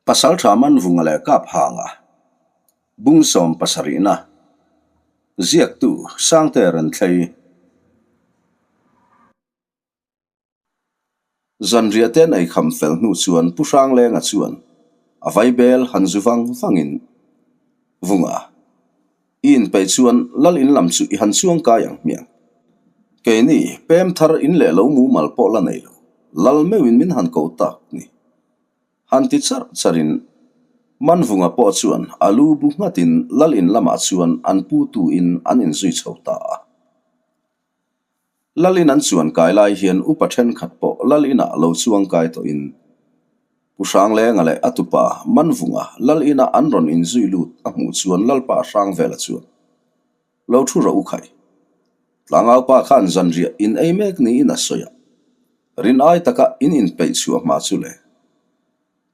Pasalṭha Manvunga leh Kaphanga, Bung 70na, Ziaktu Sangte Renthlei. Zanriah te an eikham fel hnu chuan Pu Hranglenga chuan a vaibel han zu vang vangin, Vunga, i inpeih chuan lal in lam chu i han chuang kai ang hmiang. Keini pem thar in leh lo mumal pawh la nei lo, lal meuhin min han ko tak ni. Han ti charh charhin Manvunga pawh chuan a lu bu nghatin lal in lamah chuan an putu in an inzui chho ta a. Lal in an chuan kai lai hian upa thenkhat pawh lal inah lo chuang kai tawhin Pu Hranglenga leh a tupa Manvunga lal ina an rawn inzui lut a hmuh chuan Lalpa Hrangvela chuan lo thu rawh u khai. Tlangaupa khan zanriah in ei mek niin a sawi a, rin ai taka in inpeih chhuah hma chu le.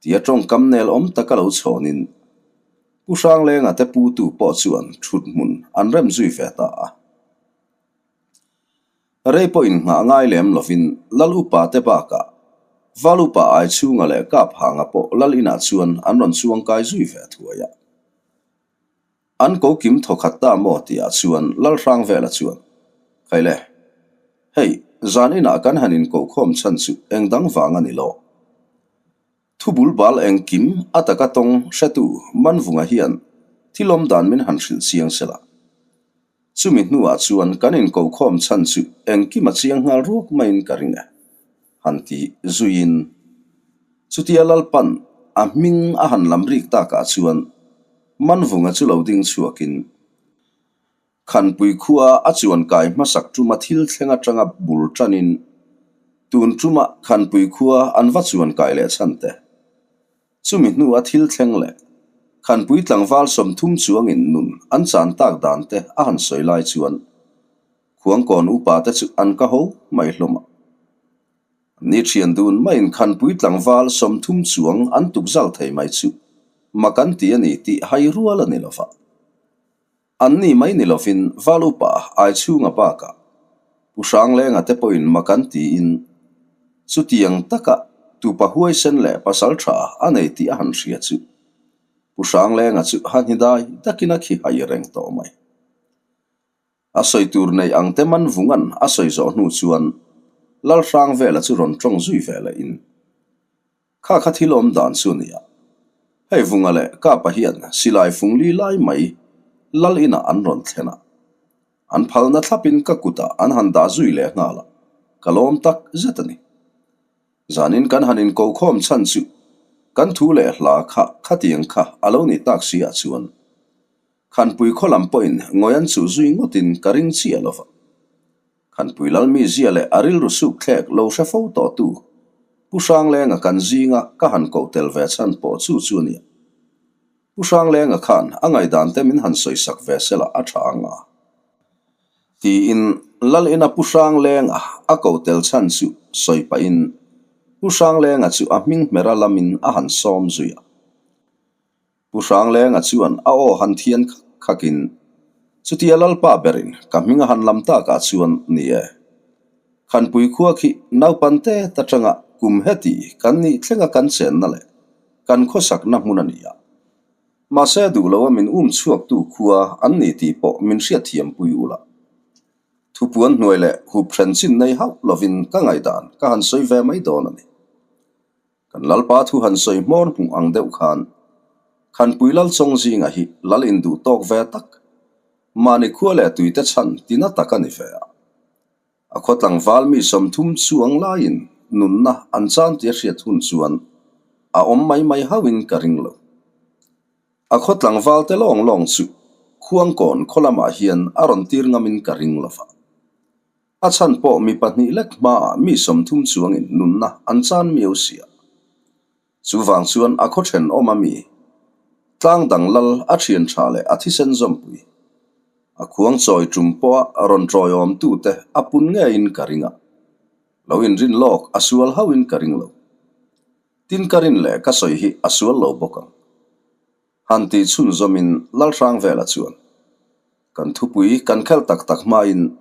Tia tawngkam nel awm taka lo chhawnin Pu Hranglenga te putu pawh chuan thut hmun an rem zui ve ta a. Rei pawh inngah ngai lem lovin Lal upa te bakah Val upa ai chhunga leh kap hanga pawh Lal inah chuan an rawn chuang kai zui ve thuai a. An ko kim thawkhat ta maw tihah chuan Lal Hrangvela chuan, Khaile, hei zan inah kan han inkohkhawm chhan chu eng dang vang a ni lo. Thu bul bal engkim a taka tawng hretu Manvunga hian thil awm dan min han hrilh chiang se la. Chumi hnuah chuan kan inkohkhawm chhan chu engkim a chiang nghal ruak maiin ka ring e, han ti zuiin. Chutia Lalpan a hming a han lam rik takah chuan Manvunga chu lo ding chhuakin Khanpui khua a chuan kai hmasak tuma thil thleng atanga bul tanin tun tuma Khanpui khua an va chuan kai leh chhan te. Chumi hnu a thil thleng leh Khanpui tlangval 30 chuangin nun an chan tak dan te a han sawi lai chuan Khuangkawn upa te chu an ka ho mai hlawm a. Ni thian dun maiin Khanpui tlangval 30 chuang an tukzal thei mai chu mak an ti a ni tih hai rual a ni lova. An ni mai ni lovin Val upa ai chhunga bakah Pu Hranglenga te pawhin mak an tiin chutiang taka tupa huaisen leh pasal tha a nei tih a han hria chu Pu Hranglenga chu han hi dai takin a khi hai reng tawh mai. A sawi tur nei ang te man vungan a sawi zawh hnu chuan Lal Hrangvela chu rawn tawng zui ve lehin Kha kha thil awm dan chu nia. Hei Vunga leh Kapa hian silai fung li lai mai Lal inah an rawn thlen a. An phalna thlapin ka kutah an han dah zui leh nghal a, ka lawm tak zet a ni. Zanin kan han inkokhawm chhan chu kan thu leh hla kha khatiang kha a lo nih tak si ah chuan Khanpui khaw lam pawhin ngawi an chuh zui ngawtin ka ring chiah lo va. Khanpui Lalmi zia leh a rilru suk thlek lo hre fo tawh tu Pu Hranglenga kan zinga ka han koh tel ve chhan pawh chu chu a nia. Pu Hranglenga khan a ngaihdan te min han sawisak ve sela a tha ang a. Tiin Lal ina Pu Hranglenga a koh tel chhan chu sawi pahin Pu Hranglenga chu a hming hmera lamin a han sawm zui a. Pu Hranglenga chuan a aw han thian khak khakin, Chutia Lalpa berin ka hming a han lam takah chuan ni e. Khanpui khua khi naupante ta tanga kum heti kan nih thlenga kan chenna leh kan khawsakna hmun a ni a. Mahse duh loa min um chhuaktu khua an ni tih pawh min hriatthiampui ula. Thupuan hnuai leh hup hren chin nei hauh lovin ka ngaihdan ka han sawi ve mai dawn a ni. Kan Lalpa thu han sawi hmawr hmuh ang deuh khan Khanpui Lal Chawng zinga hi Lal induh tawk ve tak, mahni khua leh tuite chhan tina tak a ni ve a. A khaw tlangval mi 30 chuang laiin nunna an chan tia hriat hun chuan a awm mai mai hauhin ka ring lo. A khaw tlangval te lawng lawng chu Khuangkawn khaw lamah hian a rawn tir ngamin ka ring lo va. A chhan pawh mi pahnih lek hmaah mi 30 chuangin nunna an chan miau sia. Chuvang chuan a khaw thenawm a mi, tlang dang lal a thian tha leh a thisen zawmpui. A khuang chawi tum pawha rawn tawiawm tute a pun ngeiin ka ring a, lo inrin lawk a sual hauhin ka ring lo. Tin ka rin leh ka sawi hi a sual lo bawk ang. Han tih chhunzawmin Lalhrangvela chuan, Kan thupui kan khelh tak tak hmain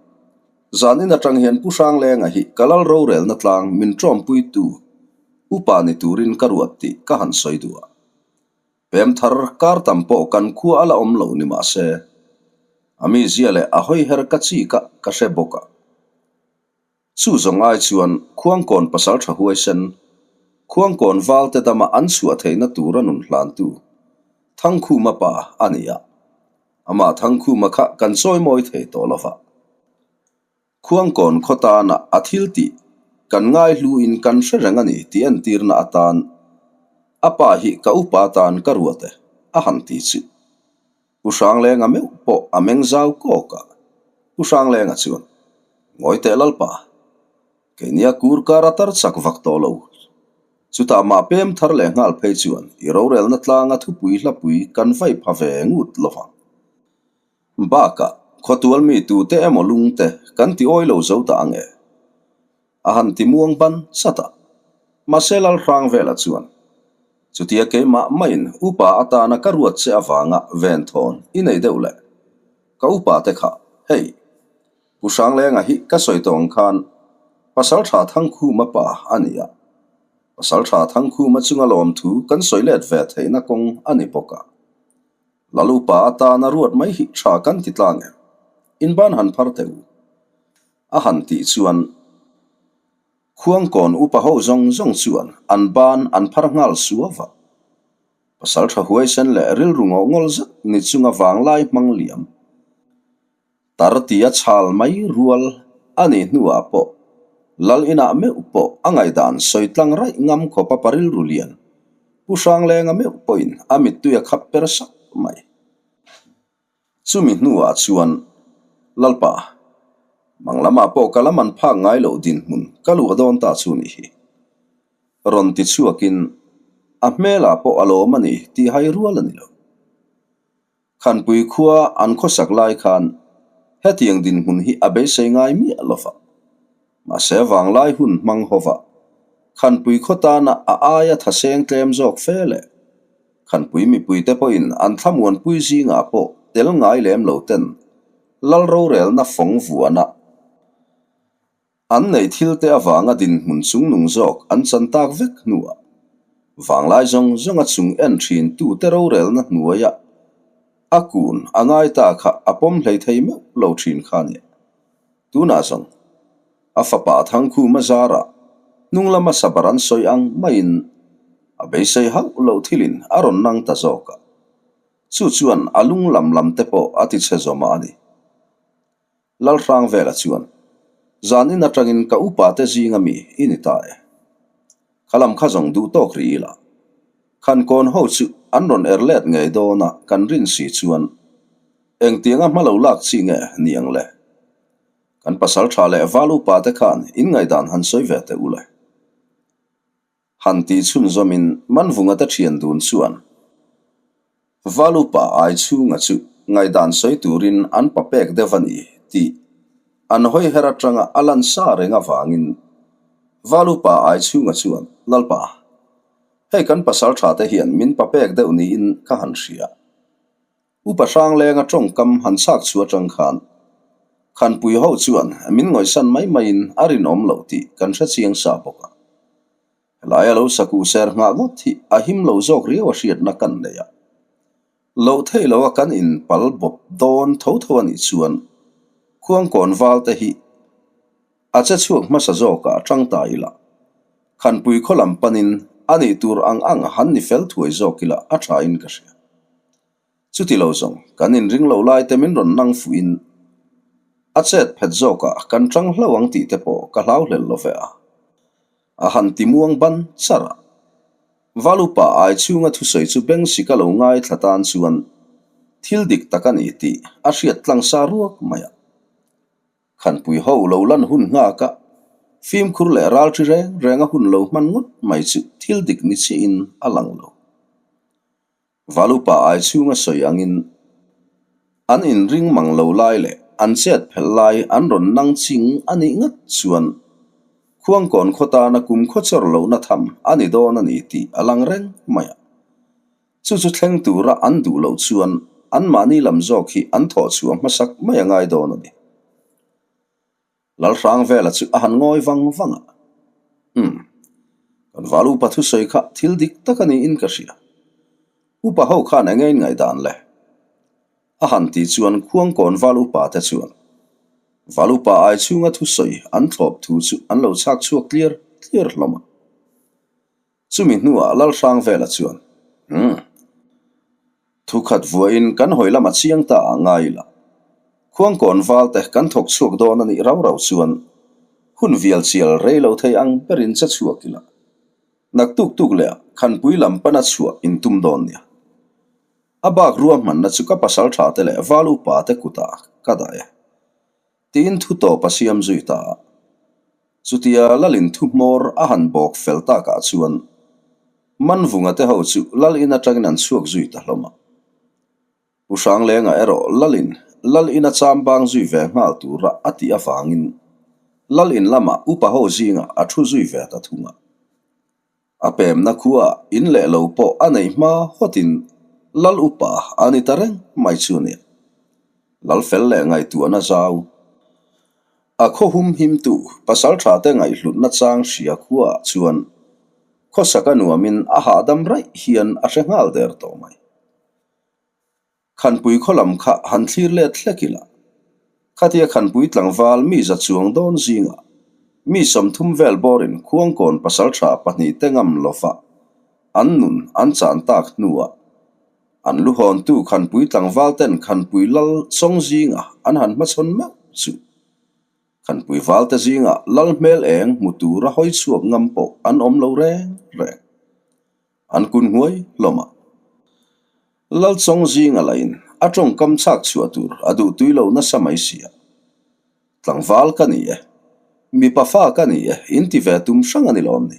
zanin atang hian Pu Hranglenga hi ka lal rorelna tlang min tawmpuitu upa ni turin ka ruat tih ka han sawi duh a. Pem thar kar tam pawh kan khua a la awm lo ni mah se, a mizia leh a hawiher ka chik a ka hre bawk a. Chu zawng ai chuan Khuangkawn pasaltha huaisen, Khuangkawn valte dama an chhuah theihna tura nun hlantu Thangkhuma pa a ni a. Amah Thangkhuma kha kan chawimawi thei tawh lo va. Khuangkawn khaw tana a thil tih kan ngaihluin kan hre reng a ni tih entirna atan a pa hi ka upa tan ka ruat e, a han ti chu. Pu Hranglenga meuh pawh a meng zau kawk a, Pu Hranglenga chuan, Ngawi teh Lalpa, keinia kur kar a tar chak vak tawh lo. Chutah mah pem thar leh nghal phei chuan i rorelna tlanga thupui hlapui kan vai pha ve ngut lo vang. Bakah, khawtual mi tute emaw lungte kan ti awi lo zo ta ang e. A han ti muang ban chat a. Mahse Lalhrang vela chuan, Chutia keimah maiin upa atana ka ruat che avanga venthawn i nei deuh leh ka upa te kha, hei, Pu Hranglenga hi ka sawi tawh ang khan Pasaltha Thangkhuma pa a ni a. Pasaltha Thangkhuma chunga lawmthu kan sawi let ve theihna kawng a ni bawk a. Lalupa atana ruat mai hi tha kan ti tlang em? Inban han phar teh u. A han tih chuan Khuangkawn upa ho zawng zawng chuan an ban an phar nghal suau va. Pasal tha huaisen leh rilru ngawh ngawl zet ni chunga vanglai hmang liam. Tar tia chhal mai rual a nih hnuah pawh Lal inah meuh pawh a ngaihdan sawi tlang raih ngam khawpa pa rilru lian Pu Hranglenga meuh pawhin a mittui a khap per sak mai. Chumi hnuah chuan Lalpa, mang lamah pawh ka lam an phak ngai loh dinhmun ka luah dawn ta chu nih hi. Rawn ti chhuakin a hmelah pawh a lawm a ni tih hai rual a ni lo. Khanpui khua an khawsak lai khan hetiang dinhmun hi a beisei ngai miah lo va. Mahse vanglai hun hmang hova Khanpui khaw tana a aia thaseng tlem zawk fe leh Khanpui mipuite pawhin an thlamuanpui zingah pawh tel ngai lem lo ten Lal rorelna fawng vuana An neih thilte avanga dinhmun chungnung zawk an chan tak vek hnuah vanglai zawng zawnga chung en thin tute rorelna hnuaia a kun a ngai ta kha a pawm hlei thei meuh lo thin kha nia. Tunah zawng a fapa Thangkhuma zarah hnung lama sabar an sawi ang maiin a beisei hauh loh thilin a rawn nang ta zawk a, chu chuan a lung lam lam te pawh a tichhe zawm a ni. Lalhrangvela chuan, Zan in atangin ka upa te zinga mi i ni ta e. Kha lam kha zawng duh tawk rih ila. Khan kawn ho chu an rawn er let ngei dawn a kan rin si chuan engtianga hma lo lak chi nge ni ang le? Kan pasal tha leh val upa te khan in ngaihdan han sawi ve teh u le. Han tih chhunzawmin Manvunga te thian dun chuan Valupa ai chhunga chu ngaihdan sawi turin an pa pek deuh a ni tih an hawi her atanga a lan sa reng avangin Valupa ai chhunga chuan Lalpa, hei kan pasal tha te hian min pa pek deuh niin ka han hria. Upa Hranglenga tawngkam han chhak chhuah atang khan Khanpui ho chuan min ngawihsan mai maiin a rinawm loh tih kan hre chiang sa bawk a. Helai a lo sakuh ser nghah ngawt hi a him lo zawk riau a hriatna kan nei a. Loh theih loh a kan inpal bawp dawn tho tho a nih chuan Khuangkawn val te hi a che chhuak hmasa zawkah a tang ta ila. Khanpui khaw lam panin a nih tur ang ang han ni fel thuai zawk ila a tha in ka hria. Chuti lo zawng, kan inring lo lai te min rawn nang fuhin a chet phet zawkah kan tang hlo ang tih te pawh ka hlau hlel lo ve a. A han ti muang ban char a. Valupa ai chhunga thusawi chu beng sika lo ngaithla tan chuan thil dik tak a ni tih a hriat tlang sa ruak mai a. Khanpui ho lo lan hun nghak a, fimkhur leh ral thi reng reng a hun lo hman ngawt mai chu thil dik ni chiahin a lang lo. Valupa ai chhunga sawi angin an inring mang lo lai leh an chet phelh lai an rawn nang ching a nih ngat chuan Khuangkawn khaw tana kum khaw chawr lohna tham a ni dawn a ni tih a lang reng mai a. Chu chu thleng tura an duh loh chuan anmahni lam zawk hi an thawh chhuah hmasak mai a ngai dawn a ni. Lalhrangvela chu a han ngawi vang vang a, Umm, kan val upa thusawi kha thil dik tak a niin ka hria. Upa ho khan enge in ngaihdan le? A han tih chuan Khuangkawn Val Upa te chuan Val Upa ai chhunga thusawi an thlawp thu chu an lo chhak chhuak tliar tliar hlawm a. Chumi hnuah Lalhrangvela chuan, Umm. Thukhat vuahin kan hawi lama chiang ta ah ngai ila. Khuangkawn valte kan thawk chhuak dawn a nih rau rau chuan hun vial chial rei lo thei ang berin che chhuak ila. Naktuk tuk leh ah Khanpui lam pana chhuah in tum dawn nia. A bak ruahmanna chu ka pasal tha te leh val upa te kutah ka dah e. Tiin thu tawp a siam zui ta a. Chutia Lalin thu hmawr a han bawk fel takah chuan Manvunga te ho chu Lal in atangin an chhuak zui ta hlawm a. Pu Hranglenga erawh Lalin Lal in a cham bang zui ve nghal tura a tih avangin Lal in lamah upa ho zingah a thu zui ve ta thung a. A pemna khua in leh lo pawh a neih hma hawtin Lal upa a ni ta reng mai chu nia. Lal fel leh ngaihtuahna zau. A khaw hum himtu pasal tha te ngaihhlutna chang hria khuaah chuan khawsak a nuamin a hahdam raih hian a hre nghal der tawh mai. Khanpui khaw lam kha han thlir let hlek ila. Khatia Khanpui tlangval mi za chuang dawn zingah mi 30 vel bawrin Khuangkawn pasaltha pahnihte ngam lova an nun an chan tak hnuah an lu hawntu Khanpui tlangval ten Khanpui lal chawng zingah an han hmachhawn meuh chu. Khanpui valte zingah lal hmel eng hmu tura hawi chhuak ngam pawh an awm lo reng reng. An kun hnuai hlawm a. Lalchawng zinga lahin a tawngkam chhak chhuah tur a duh tui lo nasa mai si a. Tlangval ka ni e. Mipa fa ka ni e, in ti ve tum hrang a ni lawm ni.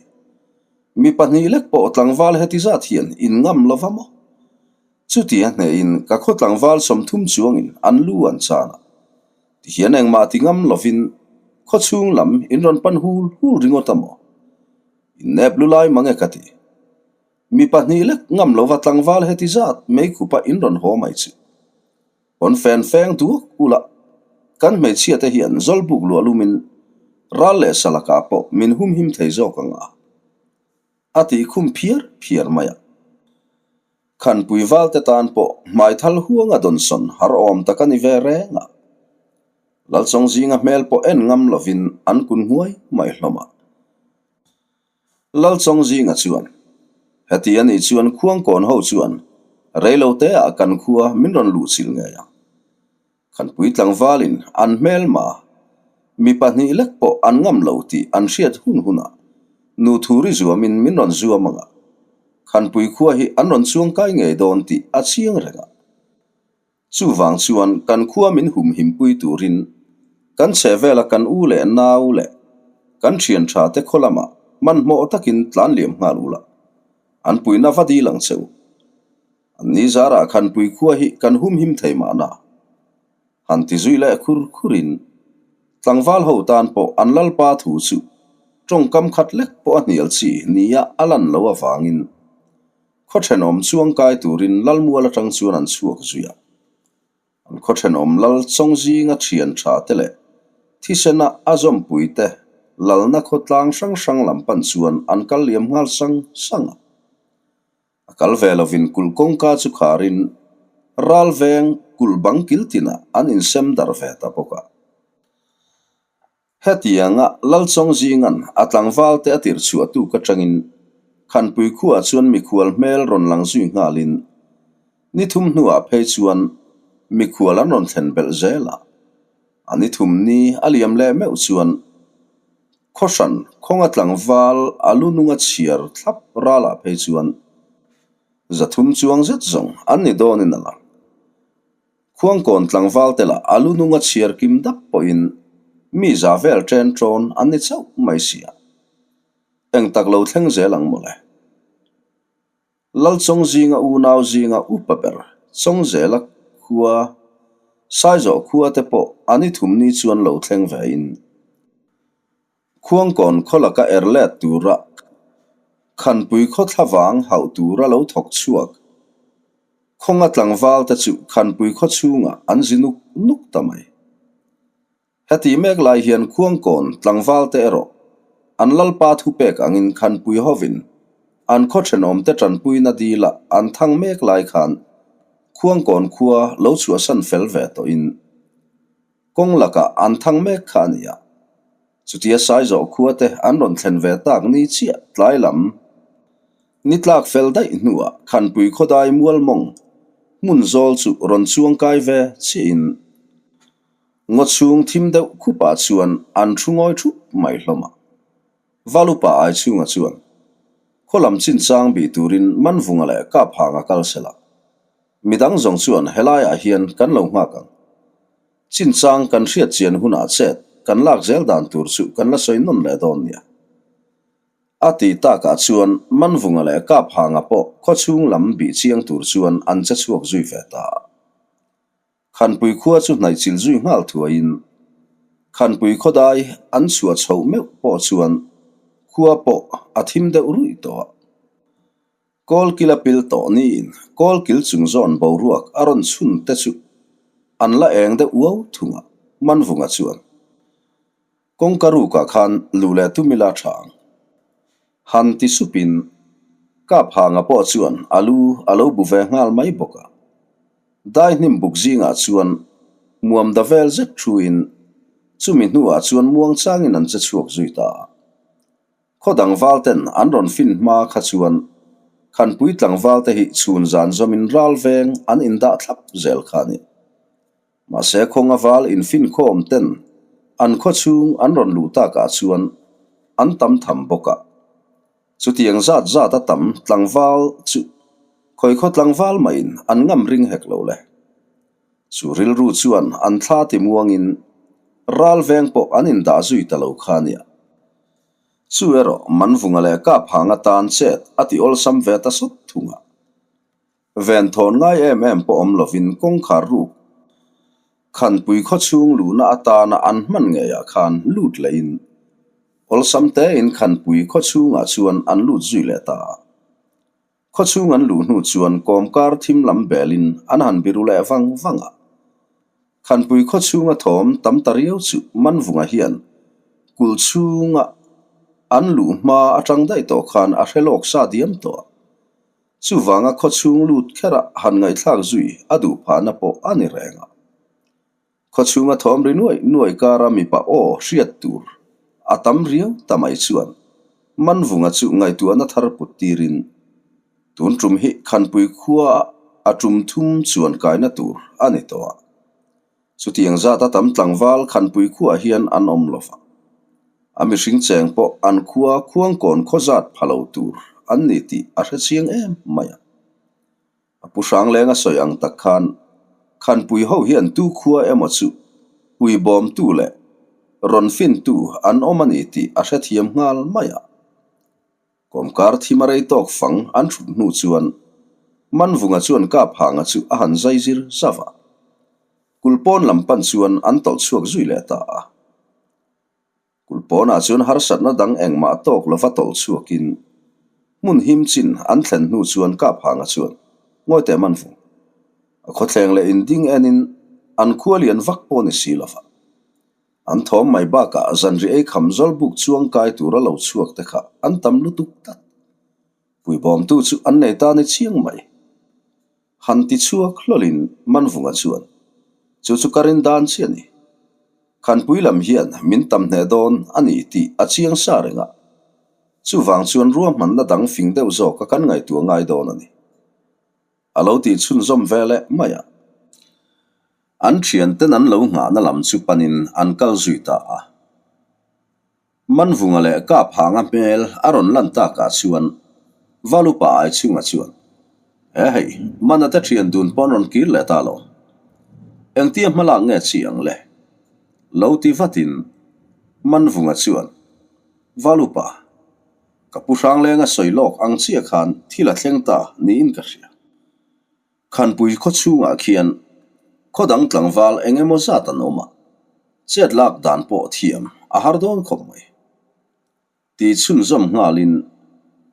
Mi pahnih lek pawh tlangval heti zat hian in ngam lo va maw? Chuti a hnehin ka khaw tlangval 30 chuangin an lu an chan a. Tihian engmah ti ngam lovin khaw chhung lam in rawn pan hul hul ringawt a maw? Innep lu lai mang e ka ti. Mi pahnih lek ngam lova tlangval heti zat meikhupa in rawn haw mai chu. Pawn fen feng duak ula, kan hmeichhia te hian zawlbuk luah lumin ral leh salakah pawh min humhim thei zawk ang a, a tih khum phiar phiar mai a. Khanpui valte tan pawh hmaithal huanga dawnsawn har awm tak a ni ve reng a. Lalchawng zinga hmel pawh en ngam lovin an kun hnuai mai hlawm a. Lalchawng zinga chuan, Heti a nih chuan Khuangkawn ho chuan reiloteah kan khua min rawn luhchilh ngei ang. Khanpui tlangvalin an hmelma mi pahnih lek pawh an ngam lo tih an hriat hun hunah nu thuri zuamin min rawn zuam ang a, Khanpui khua hi an rawn chuangkai ngei dawn tih a chiang reng a. Chuvang chuan kan khua min humhimpui turin kan chhehvela kan u leh nau leh kan thian tha te khaw lamah hmanhmawh takin tlan liam nghal ula, an puihna va dil ang che u. An ni zarah Khanpui khua hi kan humhim thei mahna. Han ti zui leh khur khurin tlangval ho tan pawh an lalpa thu chu tawngkam khat lek pawh a hnial chi nia a lan lo avangin khaw thenawm chuangkai turin Lalmual atang chuan an chhuak zui a. An khaw thenawm lal chawng zinga thian tha te leh thisena a zawmpui te lalna khawtlang hrang hrang lam pan chuan an kal liam nghal sang sang a. A kal ve lovin kulh kawngka chu kharin ral veng kulh bang kil tinah an insem darh ve ta bawk a. Hetianga Lalchawng zingan a tlangval te a tirh chhuah tuk atangin Khanpui khuaah chuan mikhual hmel rawn lang zui nghalin ni thum hnuah phei chuan mikhual an rawn thlen belh zel a. A ni thum ni a liam leh meuh chuan Khawhran khawnga tlangval a lu nunga chhiar thlap ralah phei chuan 300 chuang zet zawng an ni dawnin a lang. Khuangkawn tlangval te lah a lu nunga chhiar kim dap pawhin mi za vel ṭen ṭawn an ni chauh mai si a. Eng tak lo thleng zel ang mawle. Lalchawng zinga unau zinga upa ber Chawngzela khua, Saizawh khua te pawh a ni thum ni chuan lo thleng ve in Khuangkawn khaw laka er let tura Khanpui khaw thlavang hauh tura lo thawk chhuak khawnga tlangval te chu Khanpui khaw chhungah an zi nuk nuk ta mai. Heti mek lai hian Khuangkawn tlangval te erawh an lalpa thupek angin Khanpui hovin. An khaw thenawmte tanpuina dila an thang mek lai khan Khuangkawn khua lo chhuahsan fel ve tawhin kawng lakah an thang mek kha a ni a. Chutia Saizawh khuate an rawn thlen ve tak ni chiah tlai lam ni tlak fel daih hnuah Khanpui khawdai mualmawng hmun zawl chu rawn chuang kai ve chiahin ngaw chhung thim deuh khupah chuan an thu ngawi thup mai hlawm a. Valupa Aichhunga chuan khaw lam chinchang bih turin Manvunga leh Kaphanga kal se la, midang zawng chuan helaiah hian kan lo nghak ang. Chinchang kan hriat chian hunah chet kan lak zel dan tur chu kan la sawi nawn leh dawn nia. A ti takah chuan Manvunga leh Kaphanga pawh khaw chhung lam bih chiang tur chuan an che chhuak zui ve ta a. Khanpui khua chu hnaih chilh zui nghal thuaiin Khanpui khawdai an chhuah chhoh meuh pawh chuan khua pawh a thim deuh ruih tawh a. Kawlkil a pil tawh niin kawlkil chung zawn boruak a rawn chhun te chu an la eng deuh uau thung a, Manvunga chuan kawngka rukah khan luh leh tum ila tha ang. Han ti supin Kaphanga pawh chuan a lu a lo bu ve nghal mai bawk a. Dai hnim buk zingah chuan muam da vel zet thuin chumi hnuah chuan muangchangin an che chhuak zui ta a. Khaw dang valten an rawn fin hma kha chuan Khanpui tlangval te hi chhun zan zawmin ral veng an indah thlap zel kha a ni. Mahse khawnga val infinkhawm ten an khaw chhung an rawn luh takah chuan an tam tham bawk a. Chutiang zat zat a tam tlangval chu khawi khaw tlangval mahin an ngam ring hek lo le. Chu rilru chuan an thla ti muangin ral veng pawh an indah zui ta lo kha nia. Chu erawh Manvunga leh Kaphanga tan chet a ti awlsam ve ta sawt thung a. Venthawn ngai em em pawh awm lovin kawngkhar ruk Khanpui khaw chhung luhna atana an hman ngeiah khan lut lehin awlsam tein Khanpui khaw chhungah chuan an lut zui leh ta a. Khaw chhung an luh hnu chuan kawmkar thim lam belin an han biru leh vang vang a. Khanpui khaw chhunga thawm tam ta riau chu Manvunga hian kulh chhunga an luh hma atang daih tawh khan a hre lawk sa diam tawh a. Chuvanga khaw chhung lut kherah han ngaihthlak zui a duh phahna pawh a ni reng a. Khaw chhunga thawm ri nuai nuai kara mipa aw hriat tur a tam riau ta mai chuan Manvunga chu ngaihtuahna thar put tirin tun tum hi Khanpui khua a tum thum chuan kaina tur a ni tawh a. Chutiang zata tam tlangval Khanpui khuaah hian an awm lo va. A mihring cheng pawh an khua khuangkawn khaw zat pha lo tur an ni tih a hre chiang em mai a. A pu Hrangleng a sawi ang tak khan Khanpui ho hian tu khua emaw chu puibawmtu leh rawn fintu an awm a ni tih a hrethiam nghal mai a. Kawmkar thim a rei tawk fang an thut hnu chuan Manvunga chuan Kaphanga chu a han zai zir zauh a. Kulhpawn lam pan chuan an tawlh chhuak zui leh ta a. Kulhpawnah chuan harsatna dang engmah tawk lova tawlh chhuakin hmun him chin an thlen hnu chuan Kaphanga chuan ngawi teh Manvung. A khawthleng leh inding enin an khua lian vak pawh ni si lova. An thawm mai bakah zanri ei kham zawl buk chuang kai tura lo chhuak te kha an tam lutuk tlat. Puibawmtu chu an nei ta ni chiang mai. Han ti chhuak hlawlin Manvunga chuan, Chu chu ka rin dan chiah a ni. Khanpui lam hian min tam hneh dawn a ni tih a chiang sa reng a. Chuvang chuan ruahmanna dang fing deuh zawka kan ngaihtuah ngai dawn a ni. A lo tih chhunzawm ve leh mai a. An thianten an lo nghahna lam chu panin an kal zui ta a. Manvunga leh Kaphanga hmel a rawn lan takah chuan Valupa Aichhunga chuan, He hei, Mana te thian dun pawh an rawn kir leh ta lo. Engtia hmalak nge chi ang le? Lo ti vatin Manvunga chuan, Valupa, Ka pu Hranglenga sawi lawk ang chiah khan thil a thleng ta niin ka hria. Khanpui khaw chhungah khian khaw dang tlangval eng emaw zat an awm a, chet lak dan pawh thiam a har dawn khawp mai. Ti chhunzawm nghalin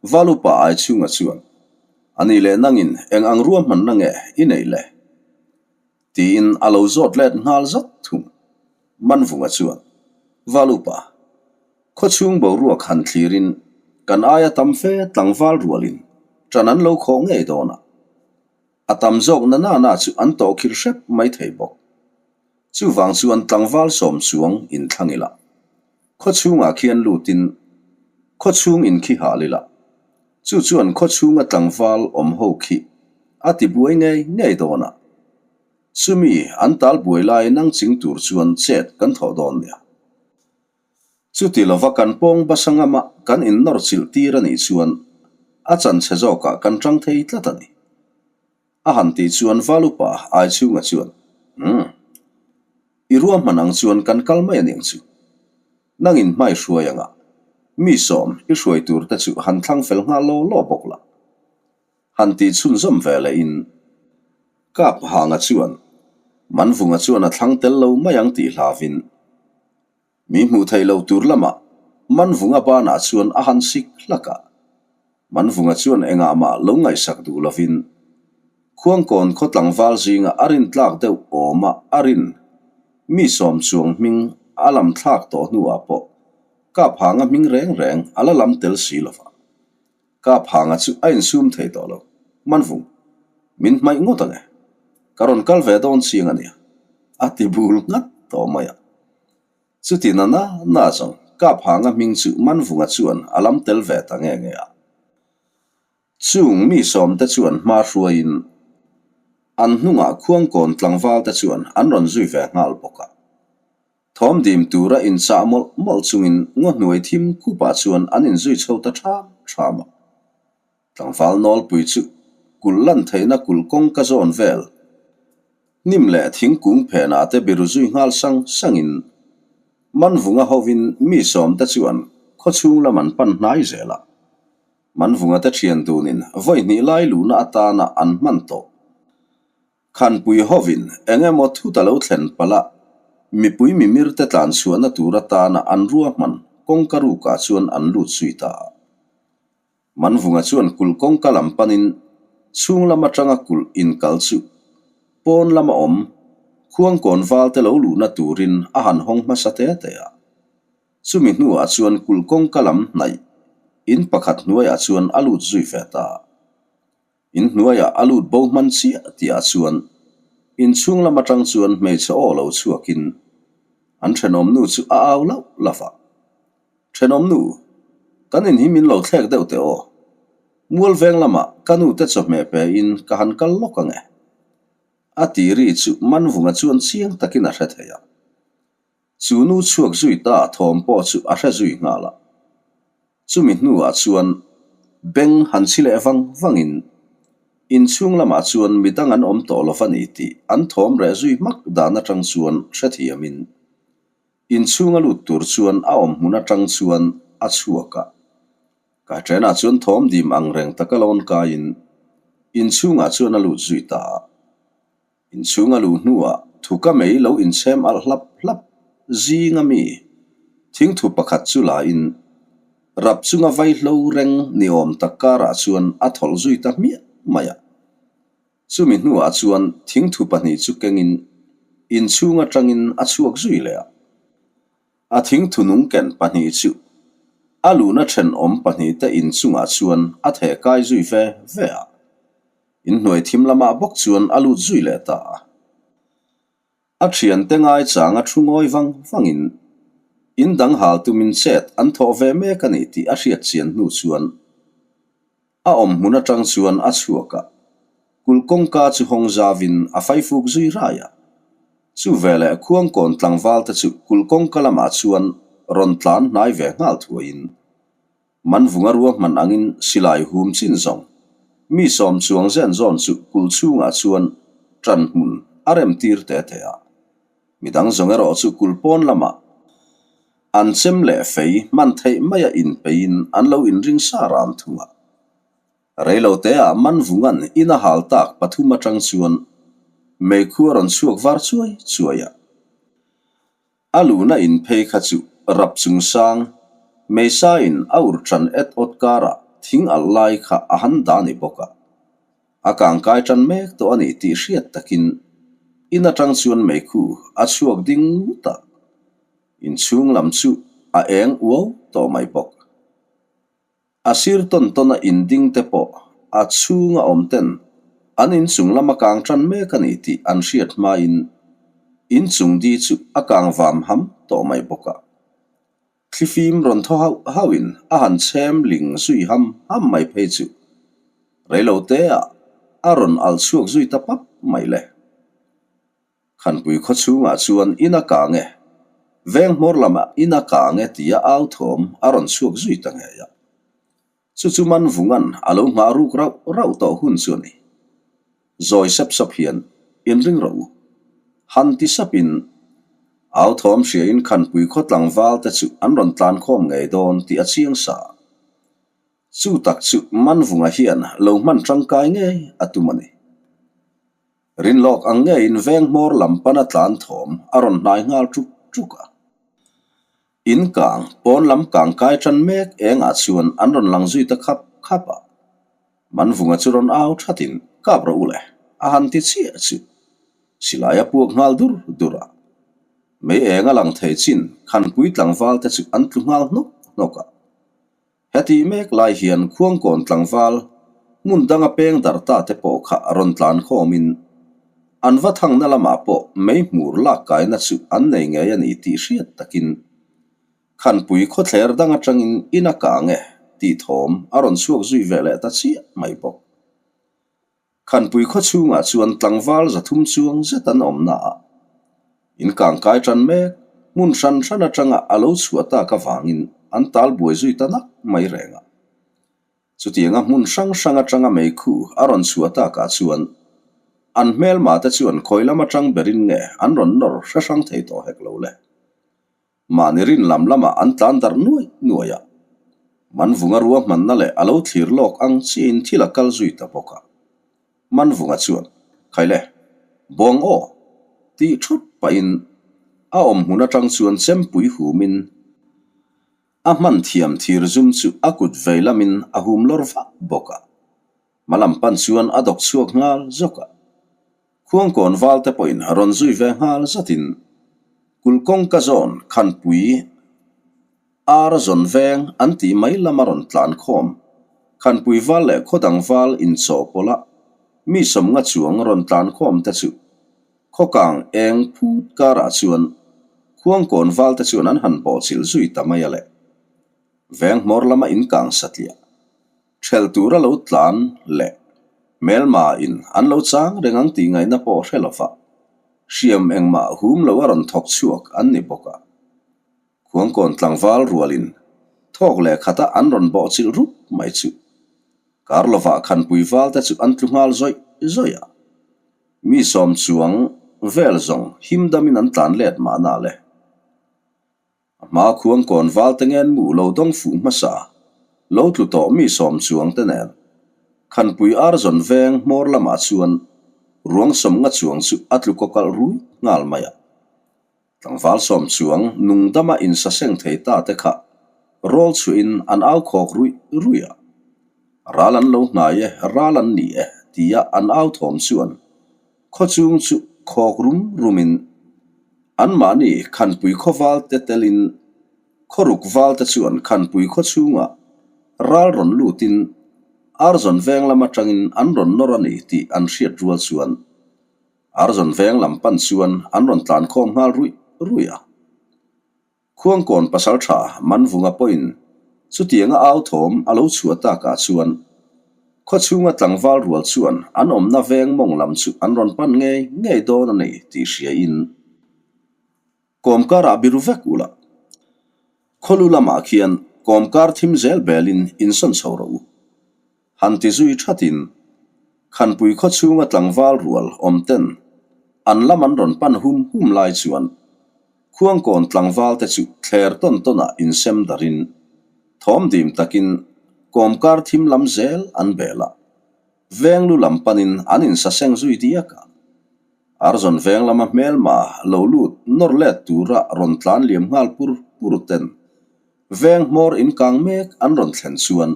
Valupa Aichhunga chuan, A ni leh nangin eng ang ruahmanna nge i neih le? Tiin a lo zawt let nghal zat thung. Manvunga chuan, Valupa, Khaw chhung boruak han thlirin. kan aia tam fe tlangval rualin ṭan an lo khawh ngei dawn a. A tam zawk na na na chu an tawh khir hrep mai thei bawk. Chuvang chuan tlangval sawm chuang inthlang ila. Khaw chhungah khian lutin khaw chhung inkhi hal ila. Chu chuan khaw chhunga tlangval awm ho khi a ti buai ngei ngei dawn a. Chumi an tal buai lai nang ching tur chuan chet kan thawh dawn nia. Chuti lova kan pawng basa ngama kan innawr chilh tir a nih chuan a chanchhe zawkah kan tang thei tlat a ni. A han tih chuan Valupa Aichhunga chuan, Umm. I ruahman ang chuan kan kal mai a ning chu. Nangin hmai hruai anga mi sawm i hruai tur te chu han thlang fel nghal law law bawk la. Han tih chhunzawm ve leh in Kap Hanga chuan Manvunga chuan a thlang tel lo mai ang tih hlavin Mi hmuh theih loh tur lamah Manvunga banah chuan a han sik hlak a. Manvunga chuan engah mah lo ngaihsak duh lovin Khuangkawn khaw tlangval zinga a rin tlak deuh awma a rin mi sawm chuang hming a lam thlak tawh hnuah pawh Kaphanga hming reng reng a la lam tel si lova. Kaphanga chu a insum thei tawh lo. Manvung, min hmaih ngawt ang e. Ka rawn kal ve dawn chiang a nia, a ti bul nghat tawh mai a. Chuti na na na zawng Kaphanga hming chu Manvunga chuan a lam tel ve ta nge nge a. Chung mi sawmte chuan hma hruaiin an hnungah Khuangkawn tlangvalte chuan an rawn zui ve nghal bawk a. Thawm dim tura inchah mawlh mawlh chungin ngaw hnuai thim kupah chuan an inzui chho ta ṭham ṭham a. Tlangval nawlpui chu kulh lan theihna kulh kawng ka zawn vel. Hnim leh thingkung phenah te biru zui nghal sang sangin Manvunga hovin mi sawmte chuan khawchhung lam an pan hnai zel a. Manvunga te thian dunin vawi hnih lai luhna atana an hman tawh. Khanpui hovin eng emaw thut a lo thlen palh a, mipui mimir te tlan chhuahna tur atana an ruahman kawngka rukah chuan an lut zui ta a. Manvunga chuan kulh kawngka lam panin chhung lam atanga kulh inkal chu pawn lama awm Khuangkawn valte lo luhna turin a han hawng hmasa te te a. Chumi hnuah chuan kulh kawngka lam hnaih in pakhat hnuaiah chuan a lut zui ve ta a. In hnuaiah a lut bo hman chiah tihah chuan inchhung lam atang chuan hmeichhe aw lo chhuakin an thenawmnu chu a au lauh lauh a. Thenawmnu, kan in hi min lo thlek deuh teh aw. Mual veng lamah ka nu te chawhmeh pe in ka han kal lawk ang e. A ti ri chu Manvunga chuan chiang takin a hre thei a. Chu nu chhuak zui ta thawm pawh chu a hre zui nghal a. Chumi hnuah chuan beng han chhi leh vang vangin inchhung lamah chuan midang an awm tawh lo va ni tih an thawm reh zui hmak dan atang chuan hrethiamin inchhunga lut tur chuan a awm hmun atang chuan a chhuak a. Kaitrenah chuan thawm dim ang reng taka lawn kaiin inchhungah chuan a lut zui ta a. Inchhung a luh hnuah thuka mei lo inchhem alh hlap hlap zing a mi thingthu pakhat chu la in rap chunga vaihlo reng ni awm tak karah chuan a thawlh zui ta hmiah mai a. Chumi hnuah chuan thingthu pahnih chu kengin inchhung atangin a chhuak zui leh a. A thingthu nung ken pahnih chu a luhna thenawm pahnihte inchungah chuan a theh kai zui ve ve a. Inhnuai thim lamah bawk chuan a lut zui leh ta a. A thiante ngaichang a thu ngawi vang vangin in dang hal tumin chet an thawh ve mek a ni tih a hriat chian hnu chuan a awm hmun atang chuan a chhuak a, kulh kawngka chu hawng zavin a faifuk zui rai a. Chu veleh Khuangkawn tlangval te chu kulh kawngka lamah chuan rawn tlan hnai ve nghal thuaiin Manvunga ruahman angin silai hum chin zawng mi sawm chuang zen zawn chu kulh chhungah chuan ṭan hmun a rem tir te te a. Midang zawng erawh chu kulh pawn lamah an chem leh fei hman theih maia inpeiin an lo inring sa ran thung a. Reiloteah Manvunga'n in a hal tak pathum aṭang chuan meikhu a rawn chhuak var chuai chuai a. A luhna in phei kha chu rap chung sang, Meisa-in a ur ṭan et awt karah thing alh lai kha a han dah ni bawk a. A kangkai ṭan mek tawh a ni tih hriat takin in aṭang chuan meikhu a chhuak ding ngut a, inchhung lam chu a eng uau tawh mai bawk. A sir tawn tawna inding te pawh a chhunga awm ten an inchung lama kang tan mek a ni tih an hriat hmain inchung di chu a kang vam ham tawh mai bawk a. Thlifim rawn thaw hauh hauhin a han chhem ling zui ham ham mai phei chu reilo teah a rawn alh chhuak zui ta pap mai le. Khanpui khaw chhungah chuan in a kang e, veng hmawr lamah in a kang e tia au thawm a rawn chhuak zui ta ngei a. Chu chu man vungan a lo nghah ruk rauh rauh tawh hun chu a ni. Zawi sep sap hian inring rawh u. Han ti sapin au thawm hriain Khanpui khaw tlangval te chu an rawn tlan khawm ngei dawn tih a chiang sa. Chu tak chu Manvunga hian lo hman tangkai ngei a tum a ni. Rinlawk ang ngeiin veng hmawr lam pana tlan thawm a rawn hnai nghal ṭuk ṭuk a. In kang, pawn lam kang kai ṭan mek engah chuan an rawn lang zui ta khap khap a. Manvunga chu rawn au ṭhatin, Kap rawh u le, a han ti chiah chu. Silai a puak nghal dur dur a. Mei eng a lang thei chin Khanpui tlangval te chu an tlu nghal hnawk hnawk a. Heti mek lai hian Khuangkawn tlangval hmun danga peng darh ta te pawh kha rawn tlan khawmin an va thangna lamah pawh mei hmur lak kaina chu an nei ngei a ni tih hriat takin Khanpui khawthler dang atangin in a kang e tih thawm a rawn chhuak zui ve leh ta chiah mai bawk. Khanpui khaw chhungah chuan tlangval 300 chuang zet an awm na a, in kangkai tan mek hmun hran hran atanga a lo chhuah tak avangin an tal buai zui ta nak mai reng a. Chutianga hmun hrang hrang atanga meikhu a rawn chhuah takah chuan an hmelma te chuan khawi lam atang berin nge an rawn nawr hre hrang thei tawh hek lo le. Mahni rin lam lamah an tlan darh nuai nuai a, Manvunga ruahmanna leh a lo thlir lawk ang chiin thil a kal zui ta bawk a. Manvunga chuan, Khaile, bawng aw! tih thut pahin a awm hmun atang chuan chempui humin a hman thiam thir zum chu a kut vei lamin a hum lawr vah bawk a. Hma lam pan chuan a dawk chhuak nghal zawk a. Khuangkawn val te pawhin rawn zui ve nghal zatin kulh kawngka zawn Khanpui ar zawn veng an tih mai lama rawn tlan khawm. Khanpui val leh khawdang val inchawhpawlh a mi 50 chuang rawn tlan khawm te chu khawkang eng phut karah chuan Khuangkawn val te chuan an han bawhchilh zui ta mai a le. Veng hmawr lama inkang satliah. Ṭhelh tura lo tlan leh hmelma in an lo chang reng ang tih ngaihna pawh hre lova, hriam engmah hum lo a rawn thawk chhuak an ni bawk a. Khuangkawn tlangval rualin thawk leh khata an rawn bawh chilh rup mai chu kar lovah Khanpui val te chu an tlu nghal zawih zawih a. Mi 10 chuang vel zawng him damin an tlan let mahna le. A hma khuang kawn val te ngen mu lo dawng fuh hmasa, lo tlu tawh mi 10 chuang te nen. Khanpui ar zawn veng hmawr lamah chuan ruang 50 chuang chu a tlu kawkalh rui nghal mai a. Tlangval 10 chuang nung dama insaseng thei ta te kha rawl chhuahin an au khawk ruih ruih a. Ral an lo hnai e, ral an ni e tia an au thawm chuan Khaw chung chu khawk rum rumin anmahni Khanpui khaw valte telin khaw ruk valte chuan Khanpui khaw chhungah ral rawn lutin Arzawn veng lam atangin an rawn nawr a ni tih an hriat rual chuan Arzawn veng lam pan chuan an rawn tlan khawm nghal ruih ruih a. Khuangkawn pasaltha Manvunga pawhin chutianga au thawm a lo chhuah takah chuan khaw chhunga tlangval rual chuan an awmna veng mawng lam chu an rawn pan ngei ngei dawn a ni tih hriain kawmkarah biru vek ula khawlu lamah khian kawmkar thim zel belin insawn chho rawh u. Han ti zui thatin, Khanpui khaw chhunga tlangval rual awm ten an lam an rawn pan hum hum lai chuan Khuangkawn tlangval te chu thler tawn tawnah insem darin thawm dim takin kawmkar thim lam zel an bel a, veng lu lam panin an insaseng zui diak a. Arzawn veng lama hmelma lo lut nawr let tura rawn tlan liam nghal pur pur ten Veng hmawr inkang mek an rawn thlen chuan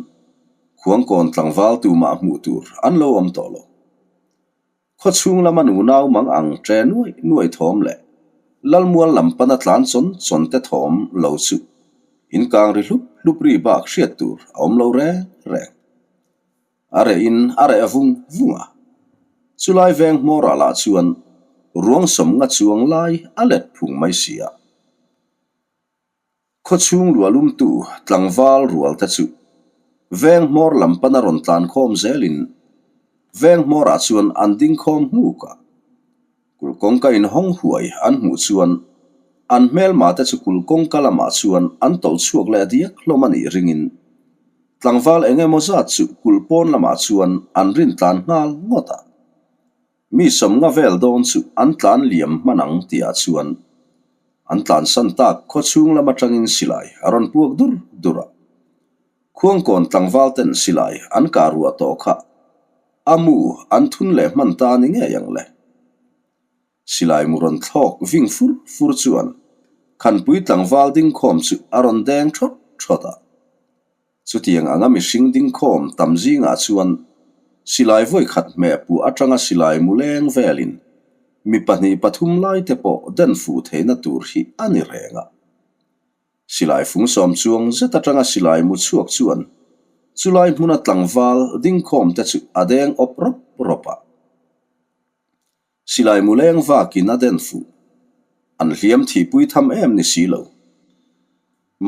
Khuangkawn tlangval tumah hmuh tur an lo awm tawh lo. Khaw chhung lama nunau mang ang ṭe nuaih nuaih thawm leh Lalmual lam pana tlan chawn chawn te thawm lo chu. Inkang ri hlup hlup ri bak hriat tur a awm lo reng reng. A reh in a reh vung vung a. Chulai veng hmawrah lah chuan ruang sawmnga chuang lai a let phung mai si a. Khawchhung luahlumtu tlangval rual te chu veng hmawr lam pana rawn tlan khawm zelin veng hmawrah chuan an ding khawm nghuk a. Kul kawngka inhawng huai an hmuh chuan an hmelma te chu kul kawngka lamah chuan an tawlh chhuak leh diak hlawm a nih ringin tlangval eng emaw zat chu kul pawn lamah chuan an rin tlan nghal ngawt a. Mi sawmnga vel dawn chu an tlan liam hman ang tihah chuan an tlansan tak khawchhung lam atangin silai a rawn puak dur dur a. Khuangkawn tlangval ten silai an kah ruah tawh kha a mu an thun leh hman ta ni ngei ang le. Silai mu rawn thlawk ving fur fur chuan Khanpui tlangval dingkhawm chu a rawn deng thawt thawt a. Chutiang anga mihring dingkhawm tam zingah chuan silai vawi khat hmeh puh atanga silai mu leng velin mi pahnih pathum laite pawh den fuh theihna tur hi a ni reng a. Silai fung sawm chuang zet atanga silai mu chhuak chuan chulai hmuna tlangval dingkhawm te chu a deng awp rawp rawp a. Silai mu leng vakin a den fuh. An hliam thihpui tham em ni si lo.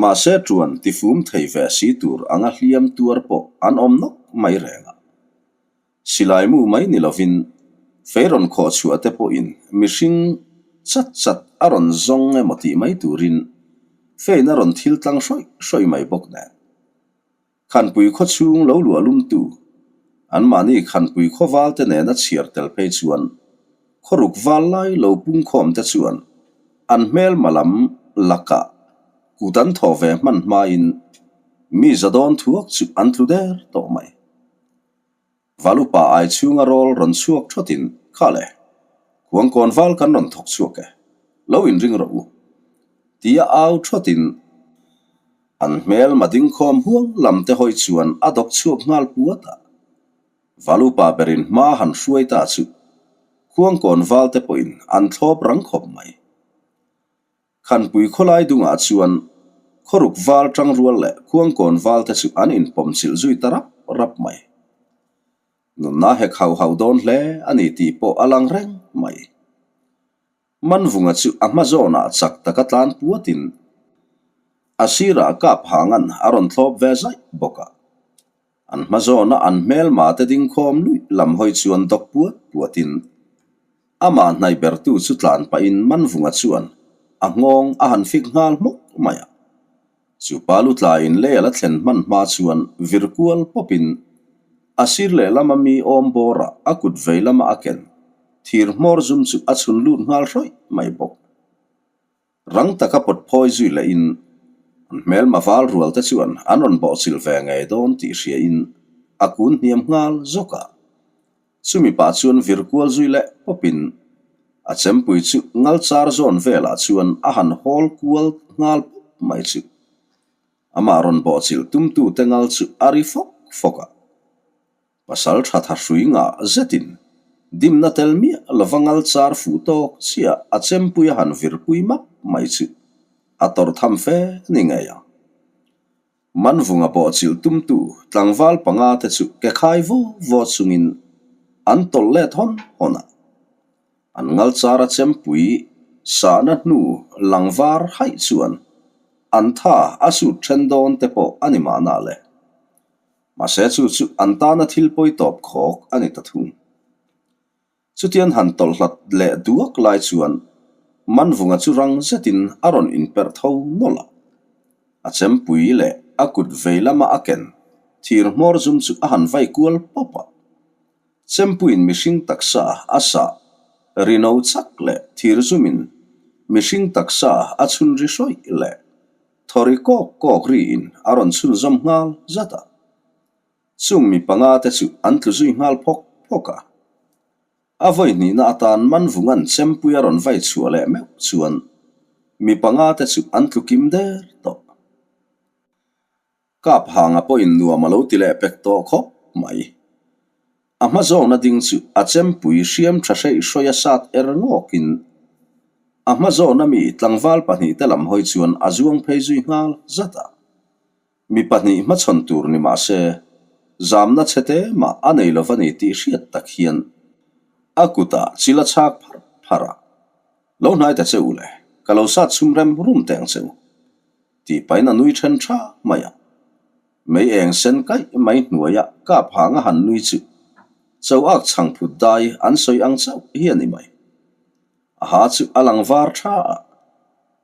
Mahse tuan tifum thei ve si tur anga hliam tuar pawh an awm nawk mai reng a. Silai mu mai ni lovin fei rawn khawh chhuah te pawhin mihring chat chat a rawn zawng emaw tih mai turin fein a rawn thil tlang hrawih hrawih mai bawk nen. Khanpui khaw chhung lo luah lumtu, anmahni Khanpui khaw val te nena chhiar tel phei chuan khawruk val lai lo pungkhawm te chuan an hmelma lam lakah kut an thawh ve hman hmain mi za dawn thuak chu an tlu der tawh mai. Valupa ai chhunga rawl rawn chhuak thawtin, Kha le, khuangkawn val kan rawn thawk chhuak e, lo inring rawh u, tia au thawtin an hmel madingkhawm huang lam te hawi chuan a dawk chhuak nghal puat a. Valupa berin hma han hruai ta chu khuangkawn val te pawhin an thlawp rang khawp mai. Khanpui khawlai dungah chuan khawruk val tangrual leh khuangkawn val te chu an inpawm chilh zui ta rap rap mai. Nunna hek hauh hauh dawn hle a ni tih pawh a lang reng mai. Manvunga chu a hma zawnah chak taka tlan puatin a sirah kap hangan a rawn thlawp ve zaih bawk a. An hma zawna an hmelma te dingkhawm luih lam hawi chuan dawk puat puatin amah hnaih bertu chu tlan pahin Manvunga chuan a nghawng a han fik nghal hmawk mai a. Chu pa lu tlaiin lei a la thlen hman hma chuan vir kual pawpin a sir lehlama mi awm bawrah a kut vei lama a ken thir hmawr zum chu a chhun lut nghal hrawih mai bawk. Rang taka pawt phawi zui lehin an hmelma val rual te chuan an rawn bawhchilh ve ngei dawn tih hriain a kun hniam nghal zawk a. Chumi pah chuan vir kual zui leh pawpin a chempui chu ngal char zawn velah chuan a han hawl kual nghal pawp mai chu. Amah rawn bawhchilh tumtute ngal chu a ri fawk fawk a. Pasal tha tha hrui ngah zetin dimna tel miah lova ngal char fuh tawk chiah a chempui a han virpui map mai chu a tawrh tham fe ni ngei ang. Manvunga bawhchilh tumtu tlangval panga te chu ke khai vaw vaw chungin an tawlh let hawn hawn a. An ngal char a chempui sahna hnu lang var haih chuan an tha a sut then dawn te pawh a ni mahna le. Mahse chu chu an tana thil pawi tawp khawk a ni ta thung. Chutian han tawlh hlat leh duak lai chuan Manvunga chu rang zetin a rawn inperh tho nawlh a. A chempui leh a kut vei lama a ken thir hmawr zum chu a han vai kual pawp a. Chempuiin mihring taksa a sah ri no chak leh thir zumin mihring taksa a chhun ri hrawih leh Thaw ri kawk kawk riin a rawn chhunzawm nghal zat a. Chung mi panga te chu an tlu zui nghal phawk phawk a. A vawi hnihna atan Manvunga'n chempui a rawn vai chhuah leh meuh chuan mi panga te chu an tlu kim der tawh. Kap hanga pawhin nuam a lo ti leh pek tawh khawp mai. A hma zawna ding chu a chempui hriam tha hreih hrawih a sat er ngawkin. A hma zawna mi tlangval pahnihte lam hawi chuan a zuang phei zui nghal zat a. Mi pahnih hmachhawn tur ni mah se, zamna chhe te mah a nei lo va ni tih hriat tak hian a kutah chil a chhak pharh pharh a, Lo hnai ta che u le, ka lo sat chhum rem rum teh ang che u, tih pahin a nui then tha mai a. Mei eng sen kaih mai hnuaia kap hang a han nui chu cho ak chhang phut dai an sawi ang chauh hi a ni mai. A ha chu a lang var tha a,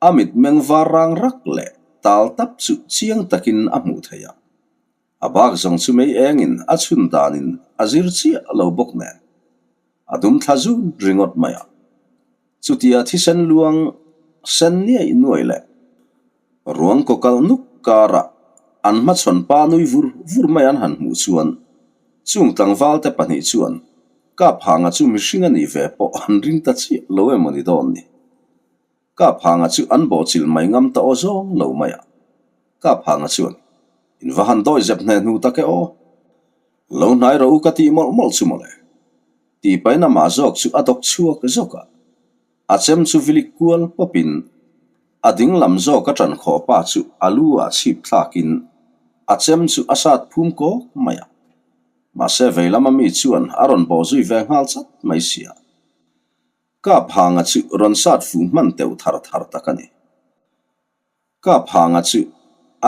a mitmeng var rang rak leh tal tap chu chiang takin a hmuh theih a. A bak zawng chu mei engin a chhun danin a zir chiah lo bawk nen a dum thla zun ringawt mai a. Chutia thisen luang sen niaih nuai leh ruang kaw kalh nuk karah an hmachhawn pa nui vur vur mai an han hmuh chuan chung tlangval te pahnih chuan Kaphanga chu mihring a nih ve pawh an ring ta chiah lo emaw ni dawn ni. Kaphanga chu an bawhchilh mai ngam ta aw zawng lo mai a. Kaphanga chuan, In va han dawi zep hneh hnu tak e aw. Lo hnai rawh u ka tih mawlh mawlh chu mawle. Tih pahin amah zawk chu a dawk chhuak zawk a. A chem chu vilik kual pawpin a ding lam zawk a ṭan khawh pa chu a lu ah chhip thlakin a chem chu a sat phum kawk mai a. Mahse vei lama mi chuan a rawn bawh zui ve nghal chat mai sia. Kap hanga chu rawn sat fuh hman teuh thar thar tak a ni. Kap hanga chu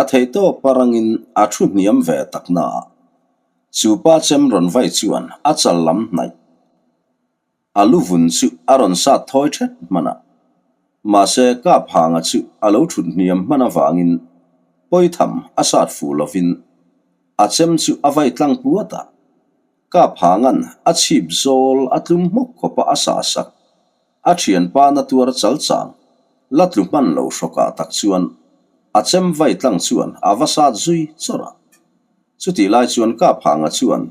a theihtawp a rangin a thu hniam ve tak naah chu pa chem rawn vai chuan a chal lam hnaih. A lu vun chu a rawn sat thawi thet hman a, mahse Kap hanga chu a lo thut hniam hman avangin pawitham a sat fuh lovin a chem chu a vai tlang puat a. Kap hangan a chhip zawl a tlum hmawk khawp a a sah sak. A thianpa na tuar chal chang la tlu hman lo hrawkah tak chuan a chem vai tlang chuan a va sat zui chawrh a. Chutih lai chuan Kap hanga chuan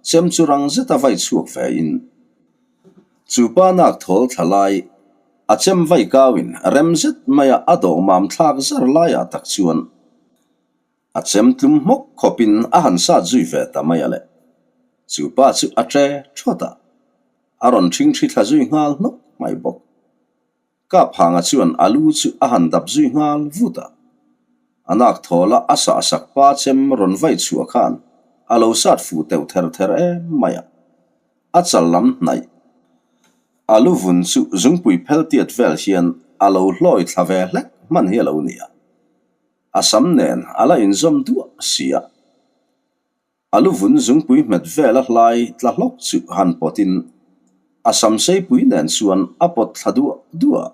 chem chu rang zeta vai chhuak ve in chu pa nak thawl thla lai a chem vai kauin rem zet maia a dawh mam thlak zar laiah tak chuan A chem tlum hmawk khawpin a han sat zui ve ta mai a le. Chu pa chu a ṭe ṭhawt a, a rawn ṭhingṭhi thla zui nghal hnawk mai bawk. Kaphanga chuan a lu chu a han dap zui nghal vut a. A nak thawla a sahsak pa chem rawn vai chhuah khan a lo sat fuh teuh ther ther em mai a. A chal lam hnaih. A lu vun chu zungpui phel tiat vel hian a lo hlawi thla ve hlek hman hi a lo ni a. A sam nen a la inzawm duah si a. A lu vun zungpui hmet vel a hlai tla hlawk chu han pawtin a sam seipui nen chuan a pawt thla duah duah a.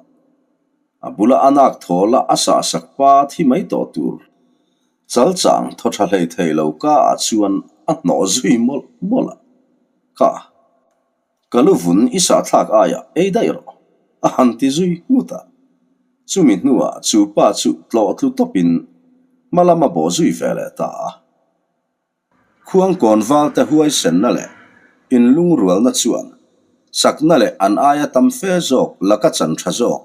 A bula a nak thawl a a sahsak pa thi mai tawh tur chalchang thaw tha hlei thei lo ka ah chuan a hnawh zui mawlh mawlh a. Ka. Ka lu vun i sahthlak aiah ei daih rawh, a han ti zui nghut a. Chumi hnuah chu pa chu tlawh tlu tawpin hma lam a bawh zui ve leh ta a. Khuangkawn valte huaisenna leh inlungrualna chuan chakna leh an aia tam fe zawk laka chan tha zawk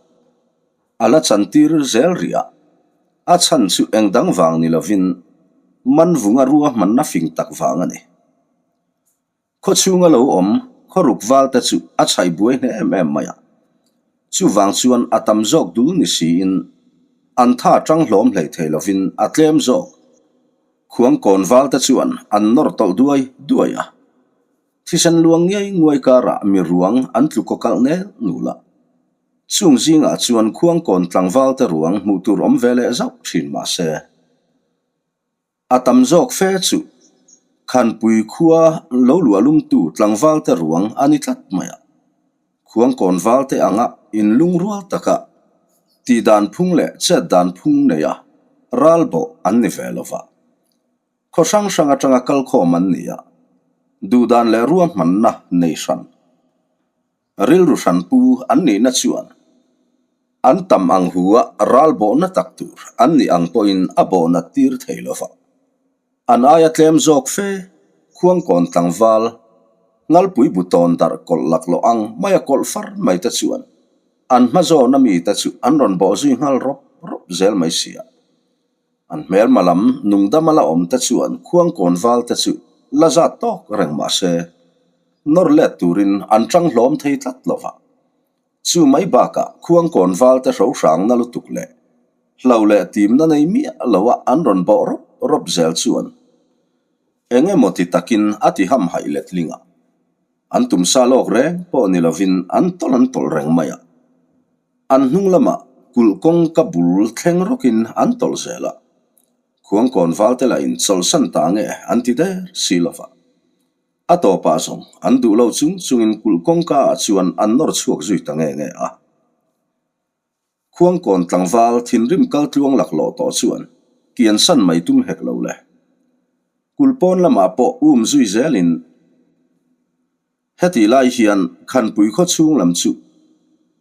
a la chantir zel rih a. A chhan chu engdang vang ni lovin manvunga ruahmanna fing tak vang a ni. Khaw chhunga lo awm khawruk valte chu a chhaih buai hle em em mai a. Chuvang chuan a tam zawk dul ni siin an tha tang hlawm hlei thei lovin a tlem zawk. Khuangkawn valte chuan an nawr tawlh duai duai a. Thisen luang ngiai nguai karah mi ruang an tlu kaw kalh nel nul a. Chung zingah chuan khuangkawn tlangvalte ruang hmuh tur awm ve leh zauh thin mahse. A tam zawk fe chu Khanpui khua lo luah lumtu tlangvalte ruang a ni tlat mai a. Khuangkawn valte anga inlungrual taka tihdan phung leh chetdan phung neia ral bawh an ni ve lo va. Khaw hrang hrang atanga kalkhawm an ni a, duhdan leh ruahmanna nei hran. Rilru hranpu an nihna chuan an tam ang hu a ral bawhna tak tur an nih ang pawhin a bawhna tir thei lo va. An aia tlem zawk fe Khuangkawn tlangval Ngalpui bu tawn darh kawlh laklawh ang maia kawlh far mai te chuan an hma zawna mite chu an rawn bawh zui nghal rawp rawp zel mai si a. An hmelma lam nungdama la awm te chuan khuangkawn val te chu la zat tawk reng mah se, nawr let turin an tang hlawm thei tlat lo va. Chu mai bakah Khuangkawn valte hro hrangna lutuk leh hlo leh timna nei miah loa an rawn bawh rawp rawp zel chuan eng emaw ti takin a ti hamhaih letling a. An tumsa lawk reng pawh ni lovin an tawlh an tawlh reng mai a. An hnung lamah kulh kawngka bul thleng rawkin an tawlh zel a. Khuangkawn valte lahin chawlhsan ta nge an ti der si lova. A tawpah zawng an duh lo chung chungin kulh kawngka ah chuan an nawr chhuak zui ta nge nge a. Khuangkawn tlangval thinrim kal tluang laklawh tawh chuan kian san mai tum hek lo le. Kulh pawn lamah pawh um zui zelin hetih lai hian Khanpui khaw chhung lam chu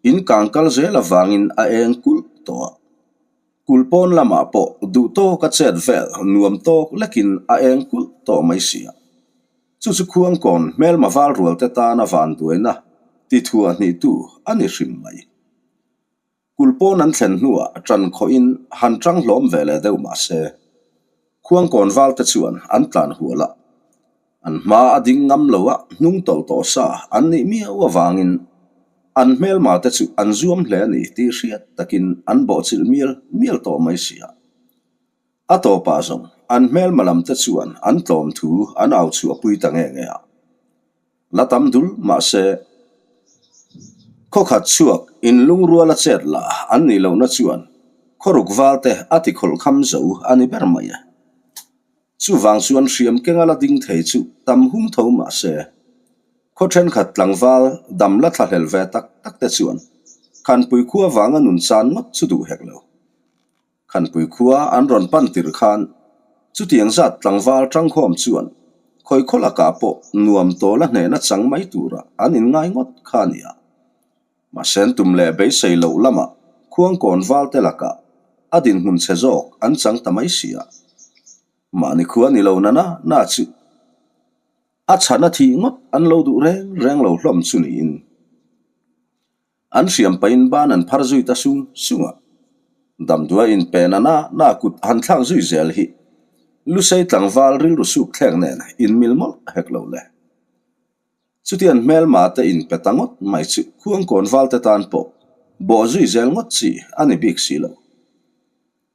in kang kal zel avangin a eng kulh tawh a. Kulh pawn lamah pawh duh tawka chet vel nuam tawk lekin a eng kulh tawh mai si a. Chu chu Khuangkawn hmelma val rualte tana vanduaina ti thuah hnihtu a ni hrim mai. Kulh pawn an thlen hnuah ṭan khawhin han ṭang hlawm ve leh deuh mah se, Khuangkawn valte chuan an tlan hual a. An hma a ding ngam lo a, hnung tawlh tawh sa an nih miau avangin an hmelma te chu an zuam hle a ni tih hriat takin an bawhchilh mial mial tawh mai si a. A tawpah zawng an hmelma lam te chuan an tlawm thu an au chhuah pui ta nge nge a. La tam dul mahse, khawkhat chhuak in lungrual a chet la an nih lohna chuan khawruk val te a ti khawlh kham zo a ni ber mai e. Chuvang chuan hriam kenga la ding thei chu tam hum tho mahse, khaw thenkhat tlangval dam la thlahlel ve tak tak te chuan Khanpui khua vanga nun chan ngawt chu duh hek lo. Khanpui khua an rawn pan tirh khan chutiang zat tlangval tangkhawm chuan khawi khaw lakah pawh nuam tawla hnehna chang mai tura an inngai ngawt kha a ni a. Mahse an tum leh beisei loh lamah Khuangkawn valte lakah a dinhmun chhe zawk an chang ta mai si a. Mahni khua ni lo na na na chu a chhan a thih ngawt an lo duh reng reng lo hlawm chu niin an hriam pahin ban an phar zui ta sung sung a. Damdua inpe na na na kut han thlak zui zel hi Lusei tlangval rilru suk thlek nen inmil mawlh hek lo le. Chutiang hmelma te inpe ta ngawt mai chu Khuangkawn valte tan pawh bawh zui zel ngawt chi a ni bik si lo.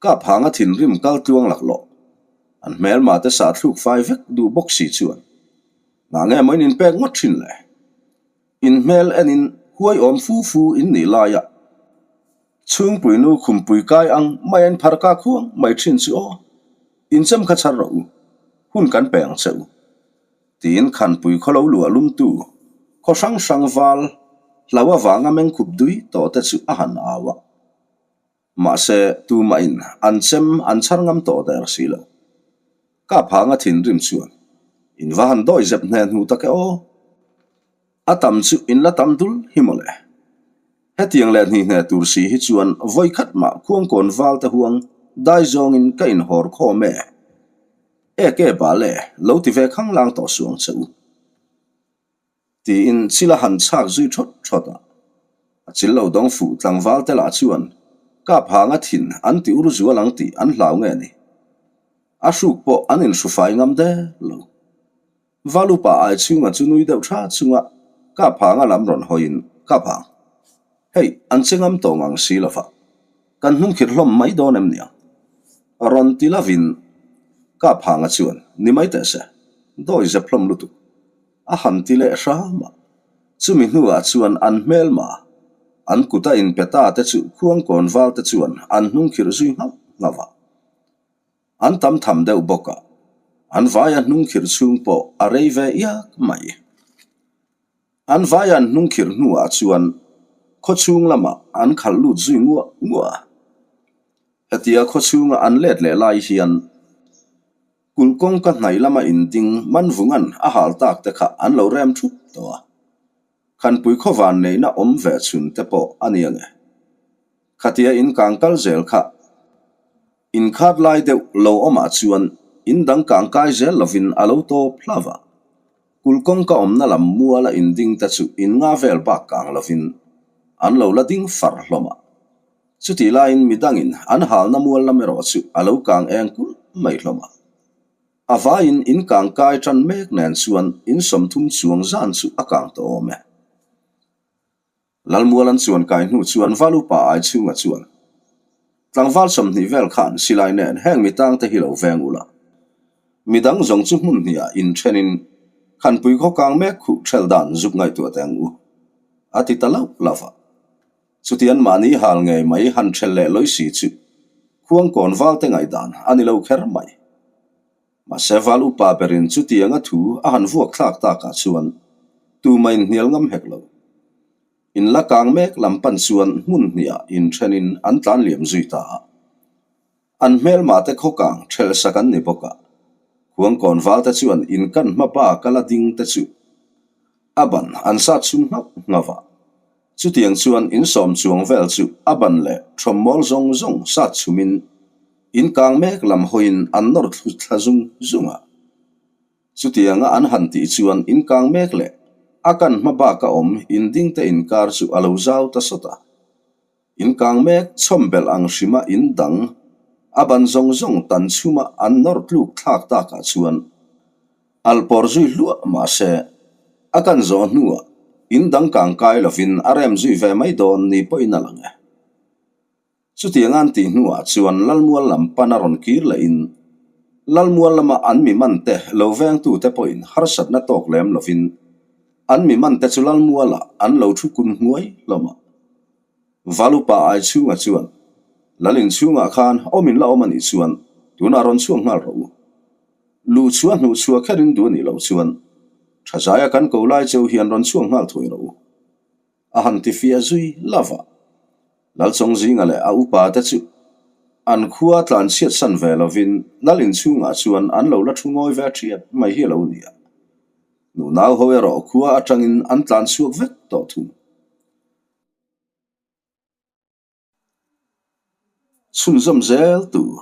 Kap hanga thinrim kal tluang laklawh an hmelma te sah thluk fai vek duh bawk si chuan ngah nge maw in inpek ngawt thin le? In hmel enin huai awm fu fu in nih laia chhungpuinu khumpui kai ang mai a in phar ka khuang mai thin chu aw, inchem kha chhar rawh u, hun kan pe ang che u. Tiin Khanpui khaw lo luah lumtu khaw hrang hrang val hlo avanga mengkhup dui tawh te chu a han au a. Mahse, tumahin an chem an chhar ngam tawh der si lo. Ka phanga thinrim chuan in va han dawi zep hne hnu tak e aw. A tam chu in la tam dul hi mawle. Hetiang leh hnih hne tur si hi chuan vawi khat mah Khuangkawn val te huang dai zawngin ka inhawr khawm e. Eke bale lo ti ve khanglang tawh suang che u. Tiin chil a han chhak zui thawt thawt a. A chil lo dawng fuh tlangval te lah chuan kap hanga thin an ti ur zual ang tih an hlau nge ni. A hruk pawh an inhru fai ngam der lo. Valupa ai chhunga chu nui deuh tha chunga kap hanga lam rawn hawiin kap hang. Hei, an che ngam tawh ngang si lova, kan hnung khirh hlawm mai dawn em niang? Rawn ti lovin kap hanga chuan ni mai teh se, dawi zep hlawm lutuk a han ti leh hram a. Chumi hnuah chuan an hmelma, an kuta inpe ta te chu Khuangkawn val te chuan an hnung khirh zui nghauh nghauh a. An tam tham deuh bawk a, an vaia hnung khirh chhung pawh a rei ve iak mai. An vaia an hnung khirh hnuah chuan khaw chhung lamah an khalh lut zui nguah nguah a. Hetia khaw chhunga an let leh lai hian kulh kawngka hnaih lama inding Manvunga'n a hal tak te kha an lo rem thup tawh a. Khanpui khaw van neihna awm ve chhun te pawh a ni ange. Khatia in kang kal zel kha inkhat lai deuh lo awmah chuan in dang kang kai zel lovin a lo tawp hlauh a. Kulh kawngka awmna lam muala inding te chu in nga vel bak kang lovin an lo la ding far hlawm a. Chutih laiin midangin an halna mual lam erawh chu a lo kang eng kulh mai hlawm a. A vaiin in kang kai tan mek nen chuan in 30 chuang zan chu a kang tawh awm e. Lalmual an chuan kai hnu chuan Val upa Aichhunga chuan, Tlangval 20 vel khan silai nen heng mi tangte hi lo veng ula. Midang zawng chu hmun hniah inthenin Khanpui khaw kang mek khuh ṭhelh dan zuk ngaihtuah teh ang u, a ti ta lauh lauh a. Chutian mahni hal ngei mai han ṭhelh leh lawi si chu Khuangkawn valte ngaihdan a ni lo kher mai. Mahse val upa berin chutianga thu a han vuak thlak takah chuan tumah inhnial ngam hek lo. In la kang mek lam pan chuan hmun hniah inthenin an tlan liam zui ta a. An hmelmate khaw kang ṭhelh sak an ni bawk a, Khuangkawn valte chuan in kan hma bak a la ding te chu a ban an sat chhung nghauh nghauh a. Chutiang chuan in sawm chuang vel chu a ban leh thawmmawl zawng zawng sat chhumin in kang mek lam hawiin an nawr thlu thla zung zung a. Chutianga an han tih chuan in kang mek leh a kan hma bak a awm in ding te inkar chu a lo zau ta sawt a. In kang mek chhawm belh ang hrima in dang a ban zawng zawng tan chhuma an nawr tluk thlak takah chuan alh pawr zui hluah mahse a kan zawh hnuah in dang kang kai lovin a rem zui ve mai dawn ni pawhin a lang e. Chutiang an tih hnuah chuan Lalmual lam pan a rawn kir lehin Lalmual lama an mi mante lo vengtute pawhin harsatna tawk lem lovin an mi mante chu Lalmualah an lo thu kun hnuai hlawm a. Valupa ai chhunga chuan, Lal inchhungah khan awm in la awm a nih chuan tunah rawn chhuak nghal rawh u. Luh chhuah hnuh chhuah kher in duh a nih loh chuan Thazaia kan ko lai cheu hian rawn chhuak nghal thuai rawh u. A han ti fiah zui lova. Lalchawng zinga leh a upa te chu an khua tlan chhiat san ve lovin Lal inchhungah chuan an lo la thu ngawi ve ṭhiat mai hi a lo ni a. Nunau ho erawh khua aṭangin an tlan chhuak vek tawh thung. Chhunzawm zel tur.